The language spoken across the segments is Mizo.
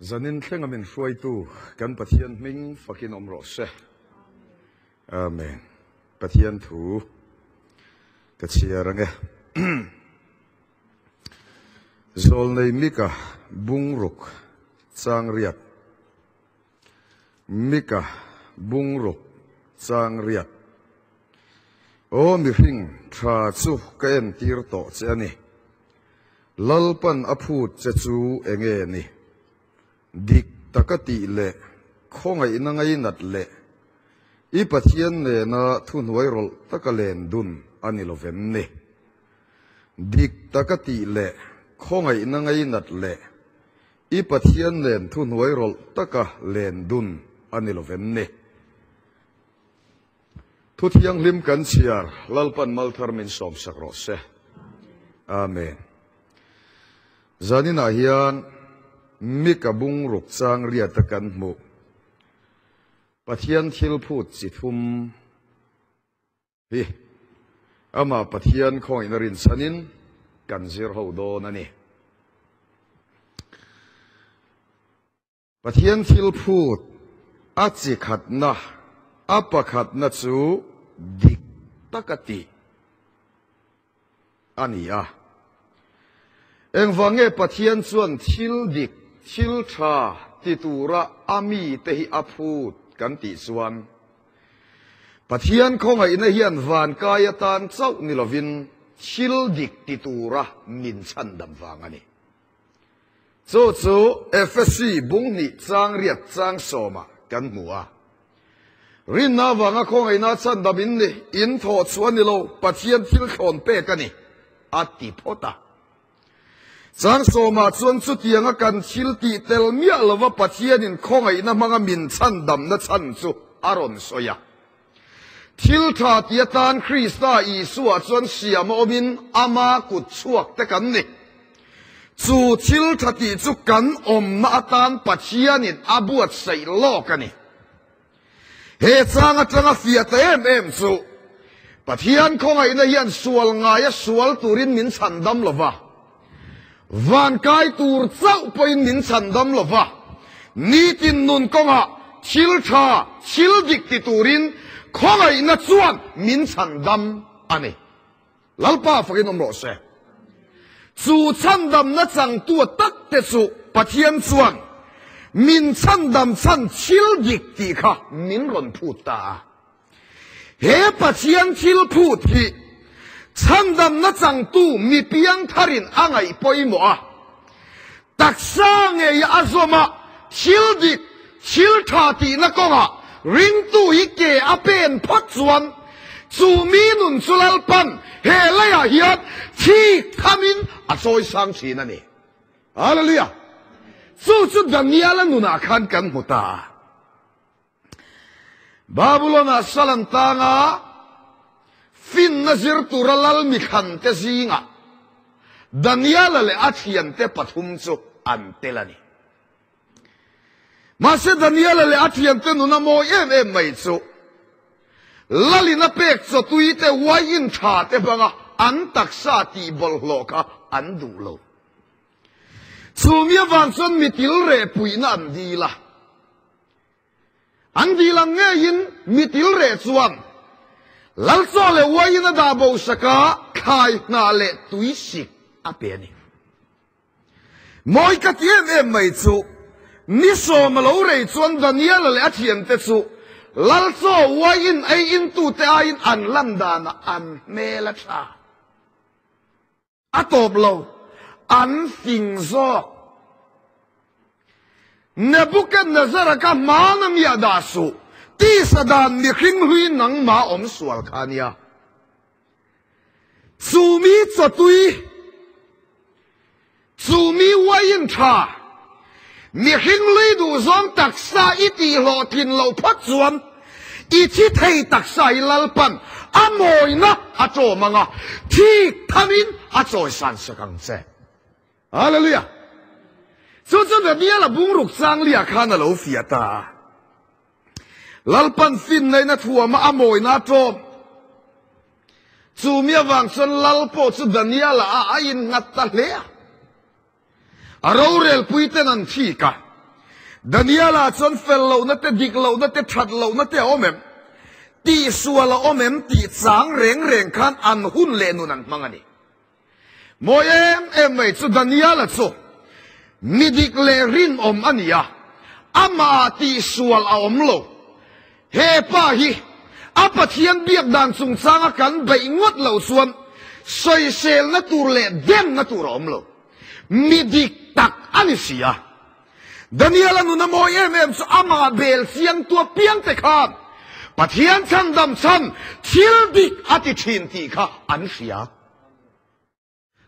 Zanin thlenga min hruaitu kan Pathian hming fakin awm rawh se. Amen. Pathian thu ka chhiar ange. Zawlnei Mika bungruk chang riat. Mika bungruk chang riat. Aw mihring tha chu ka entir tawh che a ni. Lalpan a phut che chu enge ni? Dik taka tih leh khawngaihna ngainat leh i Pathian nena thuhnuai rawlh taka len dun a ni lovem ni? Dik taka tih leh khawngaihna ngainat leh i Pathian nen thuhnuai rawlh taka len dun a ni lovem ni? Thu thianghlim kan chhiar, Lalpan malthar min sawmsak rawh se. Amen. Zaninah hian Mika bungruk chang riata kan hmuh Pathian thil phut chi thum hi amah Pathian khawngaihna rinchhanin kan zir ho dawn a ni. Pathian thil phut a chi khatna, a pakhatna chu dik taka tih a ni a. Engvang nge Pathian chuan thil dik, thil tha ti tura a mite hi a phut kan tih chuan, Pathian khawngaihna hian vankai atan chauh ni lovin thil dik ti tura min chhandam vang a ni. Chu chu Efesi bung hnih chang riat chang sawmah kan hmu a. Rinna avanga khawngaihna chhandam in ni, in thawh chu a ni lo, Pathian thil thlawn pek a ni, a ti phawt a. Chang sawmah chuan chutianga kan thil tih tel miah lova Pathianin khawngaihna hmanga min chhandamna chhan chu a rawn sawi a. Thil tha ti atan Krista Isua chuan siam a awmin ama kut chhuak te kan ni. Chu thil tha tih chu kan awmna atan Pathianin a buatsaih lawk a ni. He chang atanga fiah ta em em chu Pathian khawngaihna hian sual ngaia sual turin min chhandam lo va, vankai tur chauh pawhin min chhandam lo va, nitin nun kawngah thil tha, thil dik ti turin khawngaihna chuan min chhandam a ni. Lalpa fakin awm rawh se. Chu chhandamna changtu tak te chu Pathian chuan min chhandam chhan thil dik tih kha min rawn phut ta a. He Pathian thil phut hi chhandamna changtu mi piangtharin a ngaih pawimawh a, taksa ngei a zawm a, thil dik, thil tha tihna kawngah ringtu hi ke a pen phawt chuan chu mi nun chu Lalpan he leiah hian thik thamin a chawisang thin a ni. Hallelujah! Chu chu Daniela nunah khan kan hmu ta a. Babulon-ah sal an tang a, finna zir tura lal mikhante zingah Daniela leh a thiante pathum chu an tel a ni. Mahse Daniela leh a thiante nuna mawi em em mai chu lalin a pek chawtui te, uaiin tha te hmanga an taksa tih bawlhhlawh kha an duh lo. Chumi avang chuan mitil reh puihna an dil a. An dil ang ngeiin mitil reh chuan Lalchaw leh uaiin a dah bo sak a, thlai hnah leh tui sik a pe a ni. Mawi ka ti em em mai chu ni sawm a lo rei chuan Daniela leh a thiante chu Lalchaw uaiin ei intute aiin an lan danah an hmel a tha. A tawp lo, an fing zawk. Nebuchadnezzar-a kha hmana mi a dah suh, tisa dan mihring hlui nangmah awm sual kha a nia. Chu mi chawtui, chu mi uaiin tha, mihring hlui duhzawng taksa i tihhlawhtlin loh phawt chuan, I thi thei taksa hi Lalpan a mawina a ṭawm ang a, thik thamin a chawisan sak ang che. Hallelujah! Chu chu Daniel-a bungruk changlia khan a lo fiah ta a. Lalpan finnaina thuama a mawina a ṭawm. Chu mi avang chuan Lal pawh chu Daniel-a a innghat ta hle a. A rorelpuiten an thik a. Daniela chuan fel lohna te, dik lohna te, that lohna te a awm em? Tihsual a awm em tih chang reng reng khan an hun leh nun an hmang a ni. Mawi em em mai chu Daniela chu mi dik leh rinawm a ni a, amah ah tihsual a awm lo. He pa hi a Pathian biak dan chungchanga kan beih ngawt loh chuan sawiselna tur leh demna tur a awm lo. Mi dik tak a ni si a. Daniela nuna mawi em em chu amah bel chiangtu apiangte khan Pathian chhandam chhan thil dik a ti thin tih kha an hria.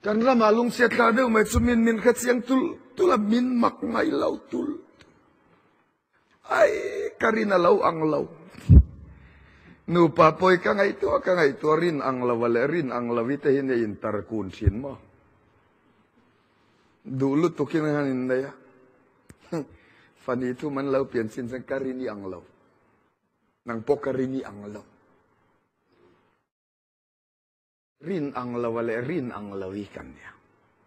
Kan ramah lungchhiat tlar deuh mai chu min min hre chiang tul tul a, min mak ngai lo tul tul. Ai, ka rin a lo ang lo. Nupa pawi ka ngaihtuah ka ngaihtuah rin ang lo a leh rin ang lo i te hi nia intar kun thin maw? Duh lutukin an han innei a, fani thum an lo pian chin chuan ka rin i ang lo. Nang pawh ka rin i ang lo. Rin ang lo a leh rin ang lo i kan nia.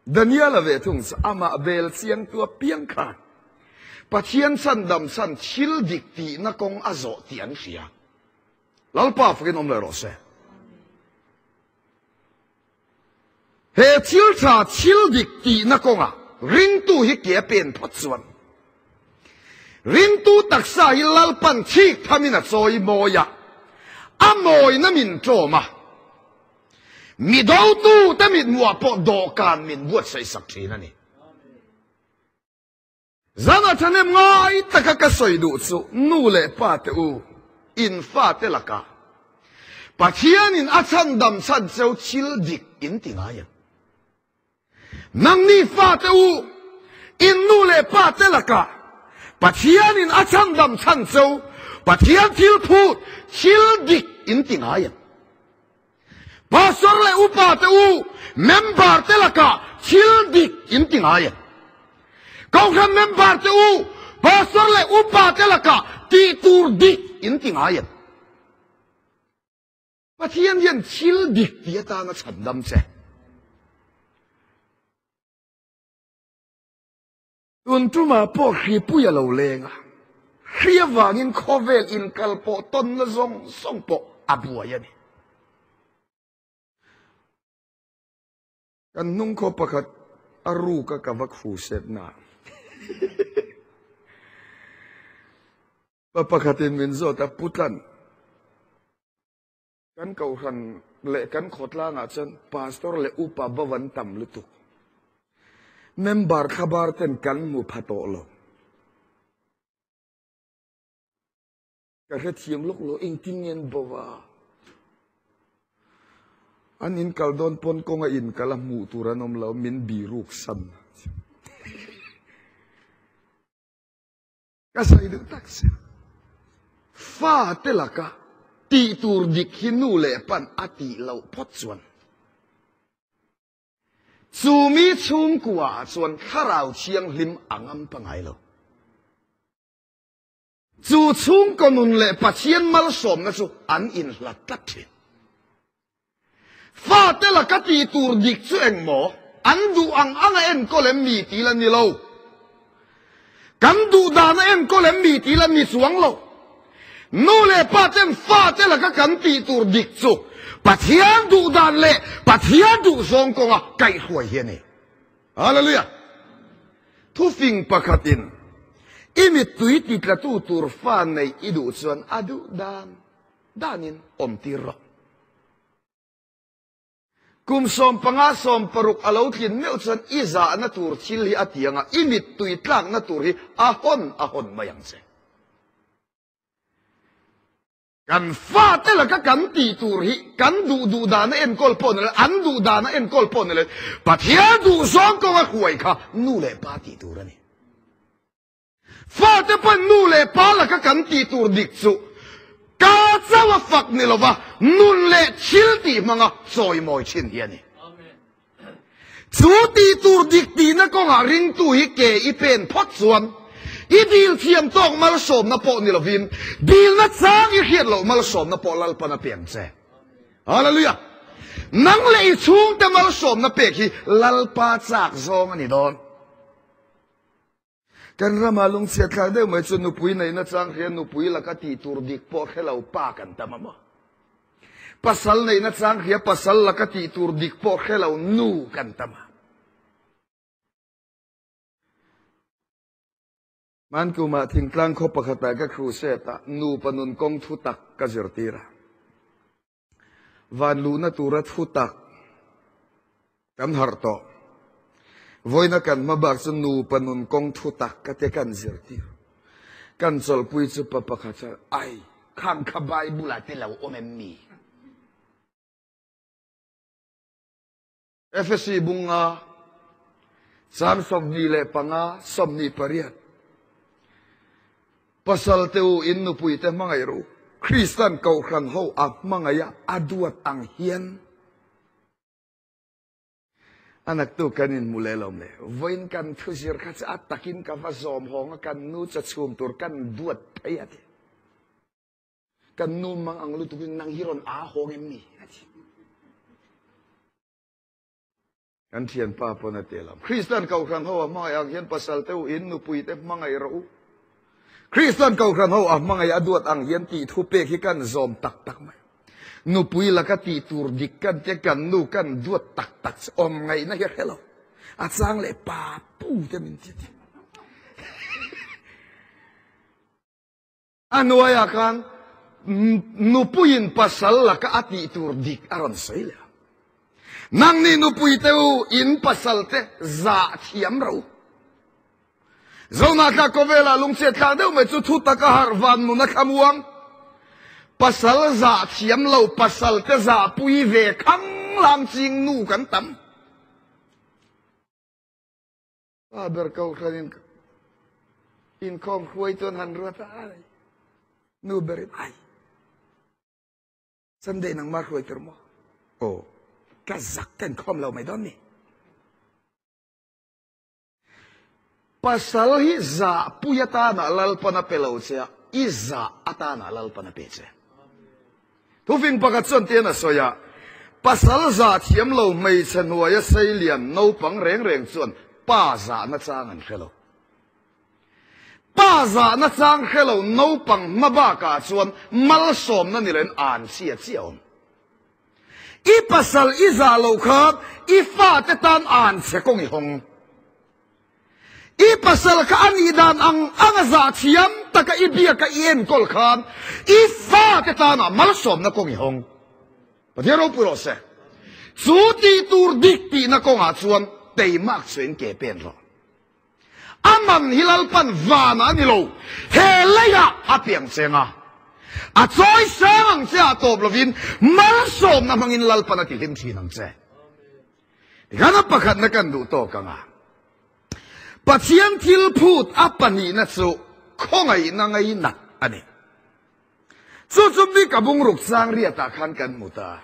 Daniel-a ve thung chu amah bel chiangtu apiang khan Pathian chhandam chhan thil dik tihna kawng a zawh tih an hria. Lalpa fakin awm leh rawh se. He thil tha thil dik tihna kawngah ringtu hi ke a pen phawt chuan ringtu taksa hi Lalpan chhik thamin a chawi mawi a, a mawina min ṭawm a, mi dotute mithmuhah pawh dawhkan min buatsaih sak ṭhin a ni. Zan a ṭhahnem ngai taka ka sawi duh chu nu leh pa te u, in fate lakah Pathianin a chhandam chhan cheu thil dik in ti ngai em? Nangni fate u, in nu leh pa te lakah Pathianin a chhandam chhan cheu Pathian thil phut thil dik in ti ngai em? Pastor leh upa te u, member te lakah thil dik in ti ngai em? Kohhran member te u, pastor leh upa te lakah tih tur dik in ti ngai em? Pathian hian thil dik ti atana chhandam che. Tun tumah pawh hripui a lo leng a, hri avangin khawvel inkal pawh tawnna zawng zawng pawh a buai a ni. Kan hnung khaw pakhat a ruk a ka va khusetna pa pakhatin min zawt a, Pu Tlan, Kan kohhran leh kan khawtlangah chuan pastor leh upa bo an tam lutuk. Member thlabar ten kan hmu pha tawh lo. Ka hrethiam lawk lo, engtin nge an bo a? An in kal dawn pawn kawnga in kal a hmuh tur an awm lo, min biruk san. Ka sawi duh tak che. Fa te laka tih tur dik hi nu leh pan a tih loh phawt chuan chu mi chhungkua ah chuan thlarau thianghlim a ngam pangai lo. Chu chhungkaw nun leh Pathian malsawmna chu an inhlat tlat thin. Fate laka tih tur dik chu eng maw? An duh ang anga enkawl em mi tih la ni lo. Kan duh dana enkawl em mi tih la ni chuang lo. Nu leh pa ten fate laka kan tih tur dik chu Pathian duh dan leh Pathian duh zawng kawnga kaihhruai hi a ni. Hallelujah! Thufing pakhatin i mittui titlatu tur fa neih i duh chuan a duh dan danin awm tir rawh. Kum 15 16 a lo tlin meuh chuan i zahna tur thil hi a tiang a, i mittui tlakna tur hi a hawn a hawn mai ang che. Kan fate laka kan tih tur hi kan duh duh dana enkawl pawh ni lo, an duh dana enkawl pawh ni lo, Pathian duh zawng kawnga huai kha nu leh pa tih tur a ni. Fate pawn nu leh pa laka kan tih tur dik chu ka chauh a fak ni lova nun leh thil tih hmanga chawimawi thin hi a ni. Chu tih tur dik tihna kawngah ringtu hi ke i pen phawt chuan i dil thiam tawk malsawmna pawh ni lovin dilna chang i hriat loh malsawmna pawh Lalpan a peng che. Hallelujah! Nang leh i chhungte malsawmna pek hi Lalpa chak zawng a ni dawn. Kan rama lungchhiat thlak deuh mai chu nupui neihna chang hria nupui laka tih tur dik pawh hre lo pa kan tam a maw? Pasal neihna chang hria pasal laka tih tur dik pawh hre lo nu kan tam a. Hmankumah thingtlang khaw pakhatah ka crusade a, nupa nun kawng thu tak ka zirtir a. Van luhna tura thu tak kan harh tawh. Vawiina kan hma bak chu nupa nun kawng thu tak ka te kan zirtir. Kan chawlhpui chu pa pakhat chuan, Ai, khang kha Bible ah te lo awm em mi? Efesi bunga chang 25 28 Pasal te u in nupui te hmangaih rawh u. Kristan kohhran ho a hmangaih a, a duat ang hian a naktu kan inhmu leh lo mle. Vawiin kan thuzir kha chu a takin ka va zawm hawng a, kan nu chachhum tur kan duat phei a ti. Kan nu mang ang lutukin nang hi rawn aa hawng em ni? A ti. Kan thianpa pawn a ti lam. Kristan kohhran ho a hmangaih ang hian pasal te u in nupui te hmangaih rawh u. Kristan kohhran ho a hmangaih a duat ang hian tih thu pek hi kan zawm tak tak mai. Nupui laka tih tur dik kan tia kan nu kan duat tak tak chu awm ngaihna hi a hre lo. A chang leh pa pu te min ti ti. A hnuaiah khan nupuiin pasal laka a tih tur dik a rawn sawi leh a. Nangni nupuite u, in pasalte zah thiam ro. Zohnahtlak khawvelah lungchhiat thlak deuh mai chu thu taka harh van nun a thlamuang. Pasal zah thiam lo, pasalte zahpui ve khanglang ching nu kan tam. Pa ber kohhranin inkhawm hruai chuan han ruat a, ai nu berin ai Sunday nangmah hruai tur maw? Aw, ka zak ka inkhawm lo mai dawn ni. Pasal hi zahpui atana Lalpan a pe lo che a, i zah atana Lalpan a pe che. Thufing pakhat chuan tian a sawi a, Pasal zah thiam lo hmeichhe hnuaia seilian naupang reng reng chuan pa zahna chang an hre lo. Pa zahna chang hre lo naupang hma bakah chuan malsawmna ni loin an chhia chiah awm. I pasal i zah lo kha i fate tan an chhe kawng i hawng. I pasal kha a nih dan ang ang a zah thiam taka i biaka i enkawl khan i fate tanah malsawmna kawng i hawng. Pathian ropui rawh se. Chu tih tur dik tihna kawngah chuan teimak chuin ke pen rawh. A man hi Lalpan vanah a ni lo, he leiah a piang cheng a. A chawi sang ang che ah tawp lovin malsawmna hmangin Lalpan a ti hlim thin ang che. Tikhan a pakhatna kan duh tawk ang a, Pathian thil phut a pahnihna chu khawngaihna ngainat a ni. Chu chu bik a bungruk chang riatah khan kan hmu ta.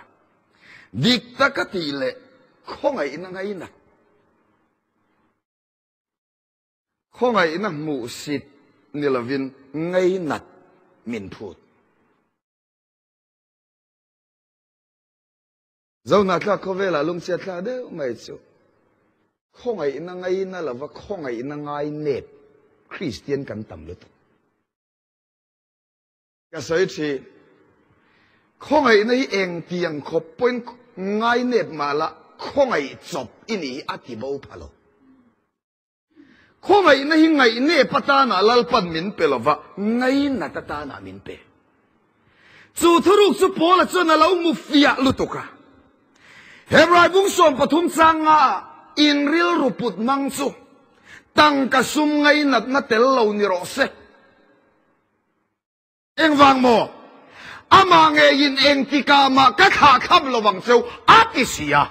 Dik taka tih leh khawngaihna ngainat. Khawngaihna hmuhsit ni lovin ngainat min phut. Zohnahthlak khawvelah lungchhiat thlak deuh mai chu khawngaihna ngaina lova khawngaihna ngai nep Kristian kan tam lutuk. Ka sawi thin, khawngaihna hi engtiang khawp pawhin ngai nep mah la khawngaih chawp i nih hi a ti bo pha lo. Khawngaihna hi ngaihnep atana Lalpan min pe lova, ngainat atana min pe. Chu thuruk chu Paula chuan a lo hmu fiah lutuk a. Hebrai bung 13 chang nga ah in rilru put hmang chu tangka sum ngainatna tel lo ni rawh se. Engvang maw? Amah ngeiin engtikah mah ka thlah thlap lo ang cheu a ti si a.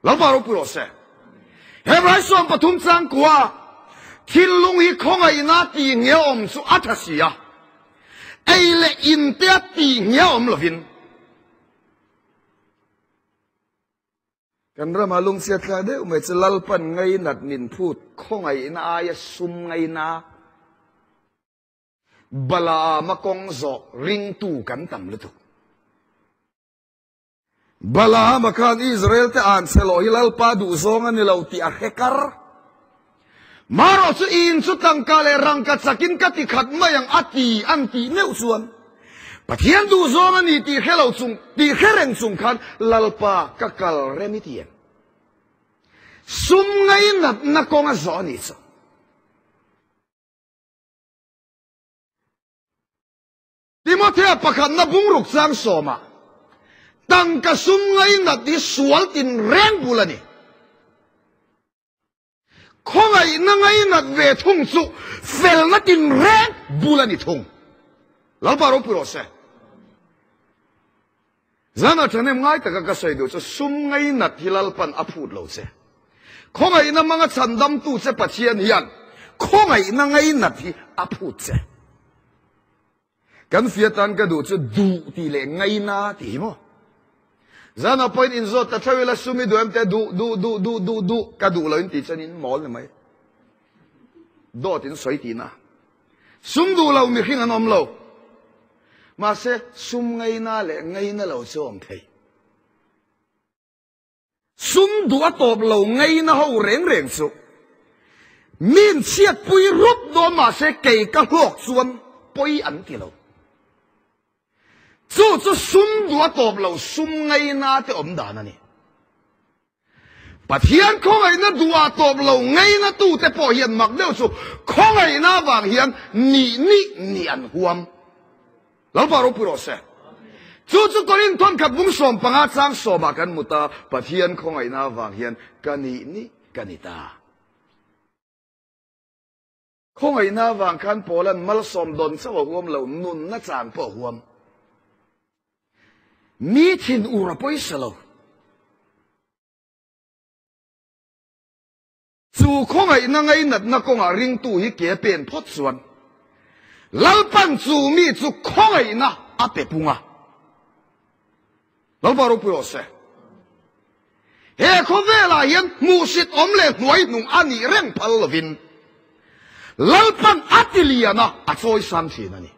Lalpa ropui rawh se. Hebrai 13 chang kua thinlung hi khawngaihna tih nge awm chu a tha si a. Ei leh in te a tih nge awm lovin. Kan ramah lungchhiat thlak deuh mai chu Lalpan ngainat min phut khawngaihna aia sum ngaina. Balaama kawng zawh ringtu kan tam lutuk. Balaama khan Israel te an chhe lawh hi Lalpa duhzawng a ni lo tih a hre kar. Marawh chu i in chu tangka leh rangka chakin ka ti khat mai ang a ti an tih meuh chuan Pathian duhzawng a ni tih hre lo chung tih hre reng chung khan Lalpa ka kal rem i ti em? Sum ngainatna kawng a zawh a nih chu. Timothea pakhatna bungruk chang sawmah, Tangka sum ngainat hi sual tinreng bul a ni. Khawngaihna ngainat ve thung chu felna tinreng bul a ni thung. Lalpa ropui rawh se. Zana ṭhahnem ngai taka ka sawi duh chu sum ngainat hi Lalpan a phut lo che. Khawngaihna hmanga chhandamtu che Pathian hian khawngaihna ngainat hi a phut che. Kan fia tan ka duh chu duh tih leh ngaina tih hi maw? Zana pawhin inzawt ta theuh ila sum i duh em te duh duh duh duh duh duh ka duh lo in tih chuan in mawl ni mai. Dawt in sawi tihna. Sum duh lo mihring an awm lo. Mahse sum ngaina leh ngaina lo chu awm thei. Sum duh a tawp lo ngaina ho reng reng chu min chhiatpui rup dawn mahse kei ka hlawk chuan pawi an ti lo. Chu chu sum duh a tawp lo sum ngaina te awm dan a ni. Pathian khawngaihna duhah tawp lo ngaina tute pawh hian mak deuh chu khawngaihna avang hian nih nih nih an huam. Lalpa ropui rawh se. Chu chu Korinth thawnkhat bung 15 chang sawmah kan hmu ta, Pathian khawngaihna avang hian ka nih nih ka ni ta. Khawngaihna avang khan Paula'n malsawm dawn chauh a huam lo, nunna chan pawh a huam. Mi thinur a pawisa lo. Chu khawngaihna ngainatna kawngah ringtu hi ke pen phawt chuan Lalpan chu mi chu khawngaihna a pe pung a. Lalpa ropui rawh se. He khawvelah hian hmuhsit awm leh hnuaihnung a nih reng phal lovin Lalpan a ti lian a, a chawi sang thin a ni.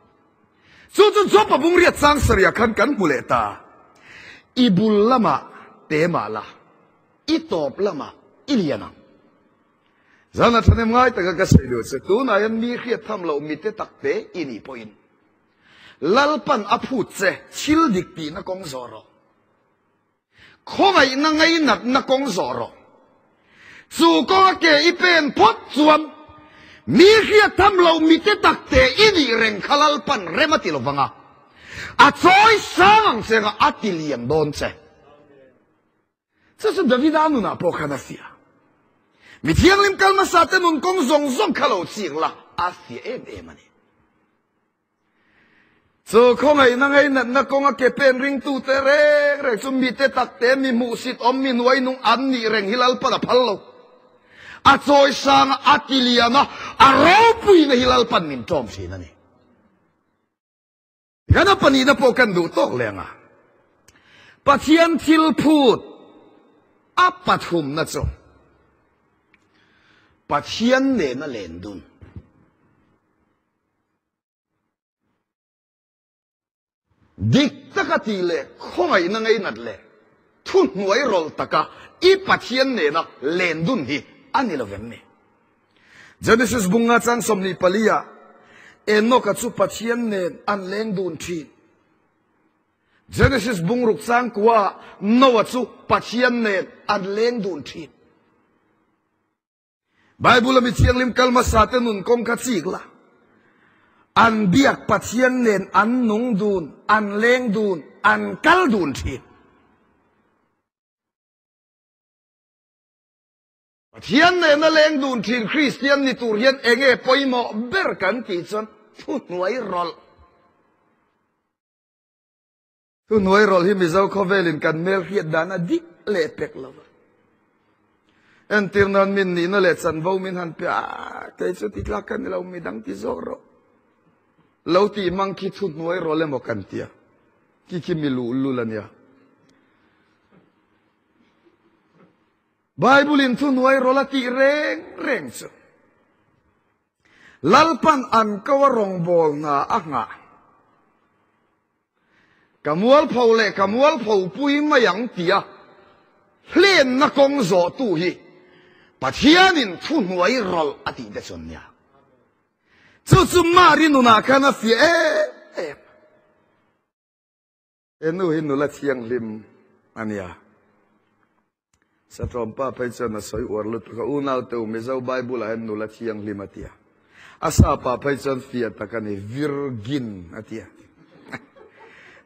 Chu chu Jopa bungriat chang sarih khan kan hmu leh ta. I bul lamah te mah la. I tawp lamah i lian ang. Zana thahnem ngai taka ka sawi duh che, tunah hian mi hriat tham loh mite takte i nih pawhin Lalpan a phut che thil dik tihna kawng zawh rawh. Khawngaihna ngainatna kawng zawh rawh. Chu kawnga ke i pen phawt chuan mi hriat tham loh mite takte i nih reng kha Lalpan rem a ti lovang a, a chawi sang ang che nga a ti lian dawn che. Chu chu Davida nunah pawh khan a fiah. Mi thianghlim kal hmasa te nun kawng zawng zawng kha lo chik la, a fiah em em a ni. Chu khawngaihna ngainatna kawnga ke pen ringtute reng reng chu mite takte, mi hmuhsit awm, mi hnuainung an nih reng hi Lalpan a phal lo. A chawisang a, a tilian a, a ropuina hi Lalpan min ṭawm ṭhin a ni. Kan a pahnihna pawh kan duh tawk leh ang a. Pathian thil phut a pathumna chu Pathian nena len dun. Dik taka tih leh khawngaihna ngeinat leh thuhnuai rawlh taka i Pathian nena len dun hi a ni lovem ni? Genesis bunga chang 24 ah Enoch-a chu Pathian nen an leng dun thin. Genesis bungruk chang kua ah Noah chu Pathian nen an leng dun thin. Bible-a mi thianghlim kal hmasa te nun kawng kha chik la. An biak Pathian nen an nung dun, an leng dun, an kal dun thin. Pathian nena leng dun thin Kristian ni tur hian enge pawimawh ber kan tih chuan thuhnuai rawlh. Thuhnuai rawlh hi Mizo khawvelin kan hmel hriat dan a dik leh pek lo va. Entir nan min nihna leh chanvo min han pe a, kei chu ti tlak ka ni lo, midang ti zawk rawh. Lo tih hmang khi thuhnuai rawlh emaw kan tia. Khi khi mi luhlul a nia. Bible in thuhnuai rawlh a tih reng reng chu Lalpan an ko a rawngbâwl hna a nghah. Ka mualpho leh ka mualpho pui mai ang tia hlenna kawng zawhtu hi. Pathianin thuhnuai rawlh a tih te chuan nia. Chu chu Mari nunah khan a fiah em em. He nu hi nula thianghlim a nia. Satawmpa phei chuan a sawi uar lutuk a, Unaute u, Mizo Bible ah hian nula thianghlim a ti a. A sapa phei chuan fiah tak a ni, Virgin a ti a.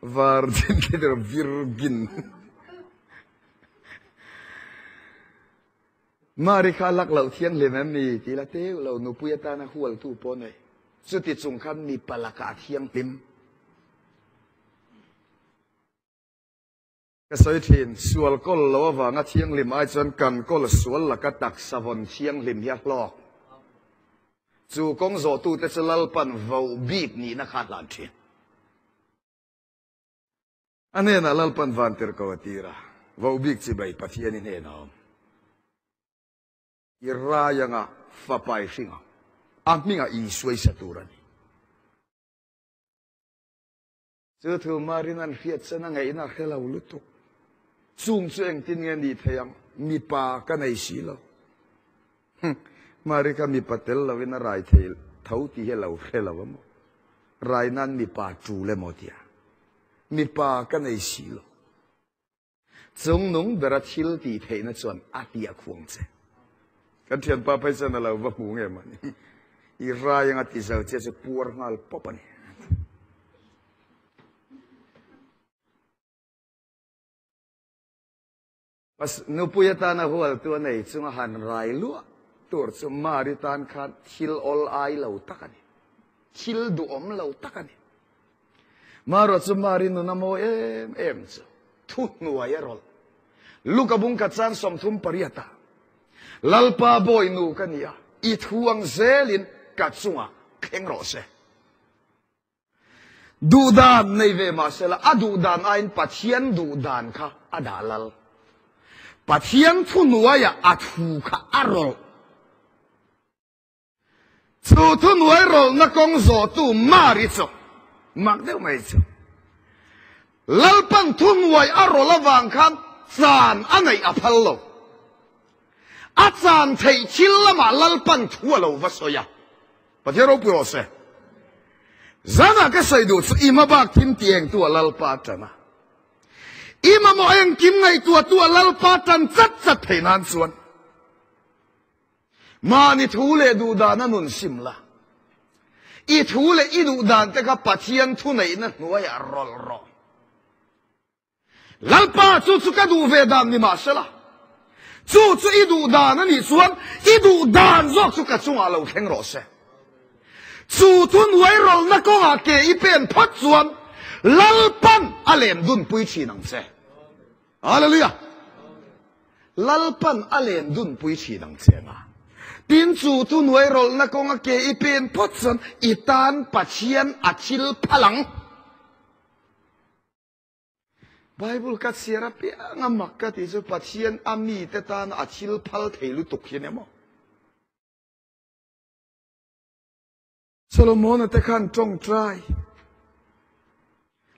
Virgin khi tir Virgin. Mari kha lak loh thianghlim em ni tih la teuh lo, nupui atana hualtu pawh nei. Chuti chung khan mipa lakah a thianghlim. Ka sawi thin, sual kawl lo avanga thianghlim ai chuan kan kawl sual laka taksa vawn thianghlim hi a hlawk. Chu kawng zawhtute chu Lalpan voh bik nihna kha a hlan thin. A hnenah Lalpan vantir ko a tir a, vohbik chibai Pathian i hnenah a awm. I rai anga fapa i hring ang, a hmingah Isua i sa tur a ni. Chu thu Marin an hriat chuan a ngaihna a hre lo lutuk. Chung chu engtin nge nih theih ang, mipa ka nei si lo. Mari kha mipa tel lovin a rai thei tho tih hi a lo hre lo a maw? Rai nan mipa tul emaw tia. Mipa ka nei si lo. Chungnung bera thil tih theihna chuan a hliah khuang che. Kan thianpa phei chuan a lo va hmu nge mawni. I rai anga ti zo che chu puar nghal pawp a ni. Nupui atana hualtu a nei chunga han rai luah tur chu Mari tan khan thil awl ai lo tak a ni. Thil duhawm lo tak a ni. Mara chu Mari nun a mawi em em chu thuhnuai a rawlh. Luka bung khat chan 38 ah, Lalpa bawi nu ka ni a, i thu ang zelin ka chungah thleng rawh se. Duhdan nei ve mahsela a duhdan aiin Pathian duhdan kha a dah lal. Pathian thuhnuaiah a thu kha a rawlh. Chu thuhnuai rawlhna kawng zawhtu Mari chu mak deuh mai chu Lalpan thuhnuai a rawlh avang khan chan a neih a phal lo. A chan theih thil lamah Lalpan thu a lo va sawi a. Pathian ropui rawh se. Zanah ka sawi duh chu i hmabak thim ti engtu a Lalpa tan a. I mamawh engkim ngaihtuahtu a Lalpa tan chat chat theih nan chuan mahni thu leh duhdan a nun sim la. I thu leh i duhdan te kha Pathian thuneihna hnuaiah rawlh rawh. Lalpa, chu chu ka duh ve dan ni mahsela, chu chu i duh dan a nih chuan i duh dan zawk chu ka chungah lo thleng rawh se. Chu thuhnuai rawlhna kawngah ke i pen phawt chuan Lalpan a lem dunpui thin ang che. Hallelujah! Lalpan a lem dunpui thin ang che nga. Tin, chu thuhnuai rawlhna kawnga ke i pen phawt chuan i tan Pathian a thil phal ang. Bible ka chhiar apiang a mak ka tih chu Pathian a mite tana a thil phal thei lutuk hi nia maw? Solomona te khan tawngtai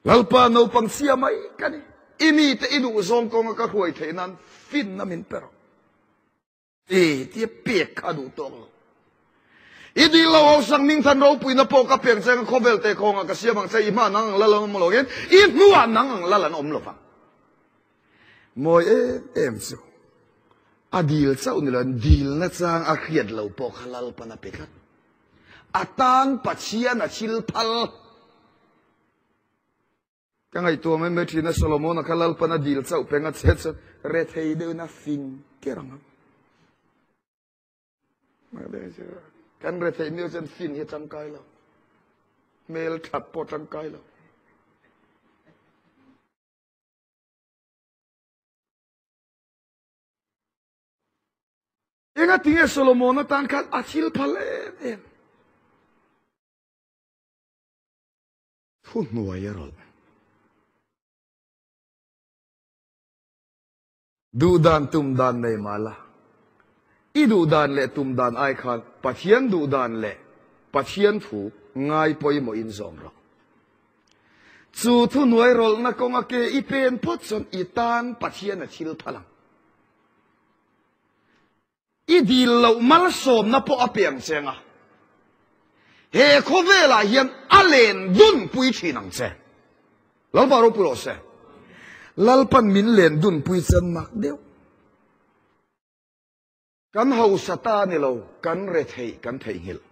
Lalpa naupang chhia mai ka ni. I mite i duh zawng kawnga ka hruai theih nan finna min pe rawh. E tia pek kha duh tawk lo. I dil lo ho sang ning than ropuina pawh ka pek cheng khawvel te khawnga ka siam ang che i hma nang ang lal an awm lo in i hnuah nang ang lal an awm lo vang. Mawi em em chu a dil chauh ni lo in dilna chang a hriat lo pawh kha Lalpan a pe tlat. A tan Pathian a thil phal. Ka ngaihtuah mai mai thin a, Solomona kha Lalpan a dil chauh peng a che chuan rethei deuhin a fing ker ang a. Kan rethei miau chuan fin hi a tangkai lo. Hmel that pawh tangkai lo. Engatinge Solomona tan khan a thil phal em em. Thuhnuai a rawlh. Duhdan tum dan nei mah la, i duhdan leh tum dan ai khan Pathian duhdan leh Pathian thu ngai pawimawhin zawm rawh. Chu thuhnuai rawlhna kawnga ke i pen phawt chuan i tan Pathian a thil phal ang. I dil loh malsawmna pawh a pe ang che anga, he khawvelah hian a len dun pui thin ang che. Lalpa ropui rawh se. Lalpan min len dun pui chuan mak deuh. Kan hausa ta ni lo, kan retheih kan theihnghilh.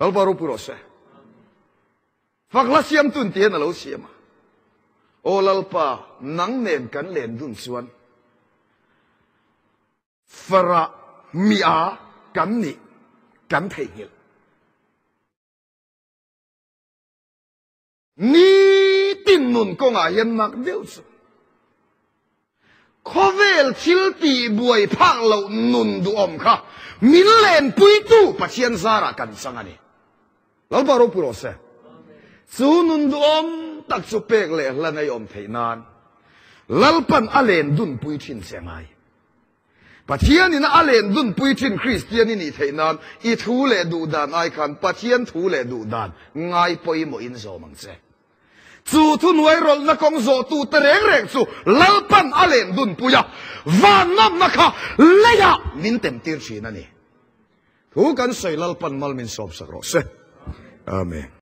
Lalpa ropui rawh se. Fak hla siamtu inti hian a lo siam a. Aw Lalpa, nang nen kan len dun chuan farah mia kan nih kan theihnghilh. Nitin nun kawngah hian mak deuh chu khawvel thil tih buai phak loh nun duhawm kha min lenpuitu Pathian zarah kan chang a ni. Lalpa ropui rawh se. Chu nun duhawm tak chu pek leh hlan a i awm theih nan Lalpan a len dunpui thin che ngai. Pathianin a len dunpui thin Kristian i nih theih nan i thu leh duh dan ai khan Pathian thu leh duh dan ngai pawimawhin zawm ang che. Chu thuhnuai rawlhna kawng zawhtute reng reng chu Lalpan a len dunpui a, van nawmna kha leiah min temtir thin a ni. Thu kan sawi Lalpan mal min sawmsak rawh se. Amen.